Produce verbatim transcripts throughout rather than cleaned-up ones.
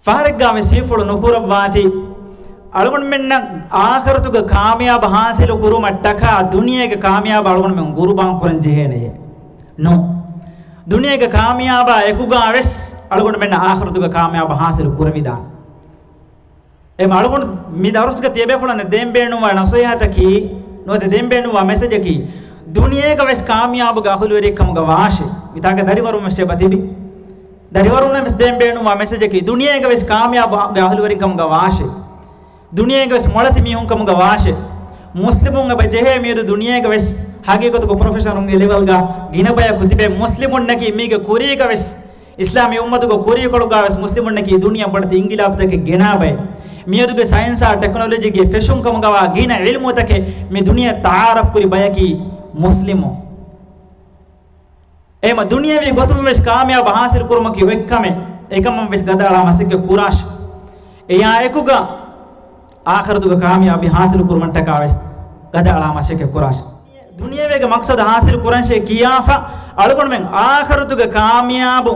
ފަހަރެއްގާ ވެސް ހީފުޅު ނުކުރައްވާތީ، އަޅުގަނޑުމެންނަށް އާޚިރަތުގެ ކާމިޔާބު ހާސިލު ކުރުމަށްޓަކާ ދުނިޔޭގެ ކާމިޔާބު އަޅުގަނޑުމެން ގުރުބާން ކުރަން ޖެހޭނެޔޭ؟ ނޯ. ދުނިޔޭގެ ކާމިޔާބާ އެކުގާ ވެސް އަޅުގަނޑުމެންނަށް އާޚިރަތުގެ ކާމިޔާބު ހާސިލު ކުރެވިދާނެ. އެމަ އަޅުގަނޑު މި ދަރުސްގެ ތިޔަބޭފުޅުންނަށް ދޭން ބޭނުންވާ ނަސޭހަތަކީ، ނުވަތަ ދޭން ބޭނުންވާ މެސެޖަކީ، ދުނިޔޭގަ ވެސް ކާމިޔާބުގެ އަހުލުވެރިއެއް ކަމުގަ ވާށޭ. މިތާގަ ދަރިވަރުން ވެސް އެބަ ތިބި. ދަރިވަރުންނަށް ވެސް ދޭން ބޭނުންވާ މެސެޖަކީ، ދުނިޔޭގަ ވެސް ކާމިޔާބުގެ އަހުލުވެރިން ކަމުގަ ވާށޭ. ދުނިޔޭގަ ވެސް މޮޅަތި މީހުން ކަމުގަ ވާށޭ. މުސްލިމުން އެބަ ޖެހޭ މިއަދު ދުނިޔޭގަ ވެސް ހަގީގަތުގަ ޕްރޮފެޝަނުންގެ ލެވެލްގަ ގިނަ ބަޔަކު ތިބެ. މުސްލިމުންނަކީ މީގެ ކުރީގަ ވެސް، އިސްލާމީ އުއްމަތުގެ ކުރީކޮޅުގަ ވެސް މުސްލިމުންނަކީ ދުނިޔެ ބޮޑެތި އިންގިލާބުތަކެއް ގެނާ ބައެއް. މިއަދުގެ ސައިންސާ ޓެކްނޮލޮޖީގެ ފެށުން ކަމުގަވާ ގިނަ އިލްމުތަކެއް މި ދުނިޔެ ތަޢާރަފް ކުރި ބަޔަކީ މުސްލިމުން. އެހެމަ ދުނިޔެވީ ގޮތުން ވެސް ކާމިޔާބު ހާސިލް ކުރުމަކީ އޮތްކަމެއް. އެކަމަށް ވެސް ގަދައަޅާ މަސައްކަތް ކުރާށި. އެޔާ އެކުގަ އާޚިރަތުގެ ކާމިޔާބީ ހާސިލް ކުރުމަށްޓަކާ ވެސް ގަދައަޅާ މަސައްކަތް ކުރާށި. ދުނިޔެވޭގެ މަޤްޞަދު ހާސިލް ކުރަންށޭ ކިޔާފަ، އަޅުގަނޑުމެން އާޚިރަތުގެ ކާމިޔާބު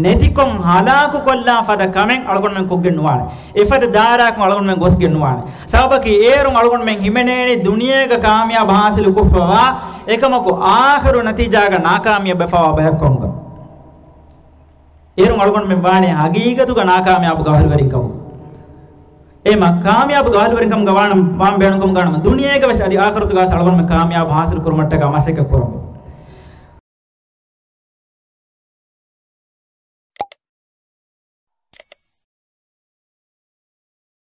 ނެތިކޮށް ހަލާކު ކޮށްލާ ފަދަ ކަމެއް އަޅުގަނޑުމެން ކޮށްގެން ނުވާނެ. އެފަދަ ދާއިރާއަކުން އަޅުގަނޑުމެން ގޮސްގެން ނުވާނެ. ސަބަބަކީ އޭރުން އަޅުގަނޑުމެން ހިމެނޭނީ ދުނިޔޭގަ ކާމިޔާބު ހާސިލު ކޮށްފަވާ، އެކަމަކު އާޚިރު ނަތީޖާގަ ނާކާމިޔާބު ވެފަވާ ބަޔަކު ކަމުގަ. އޭރުން އަޅުގަނޑުމެން ވާނީ ހަގީގަތުގަ ނާކާމިޔާބުގެ އަހުލުވެރިން ކަމުގަ. އެމަ ކާމިޔާބުގެ އަހުލުވެރިން ކަމުގަ ވާނަމަ، ވާން ބޭނުން ކަމުގަ ވާނަމަ، ދުނިޔޭގަ ވެސް އަދި އާޚިރަތުގަ ވެސް އަޅުގަނޑުމެން ކާމިޔާބު ހާސިލް ކުރުމަށްޓަކާ މަސައްކަތް ކުރަމު.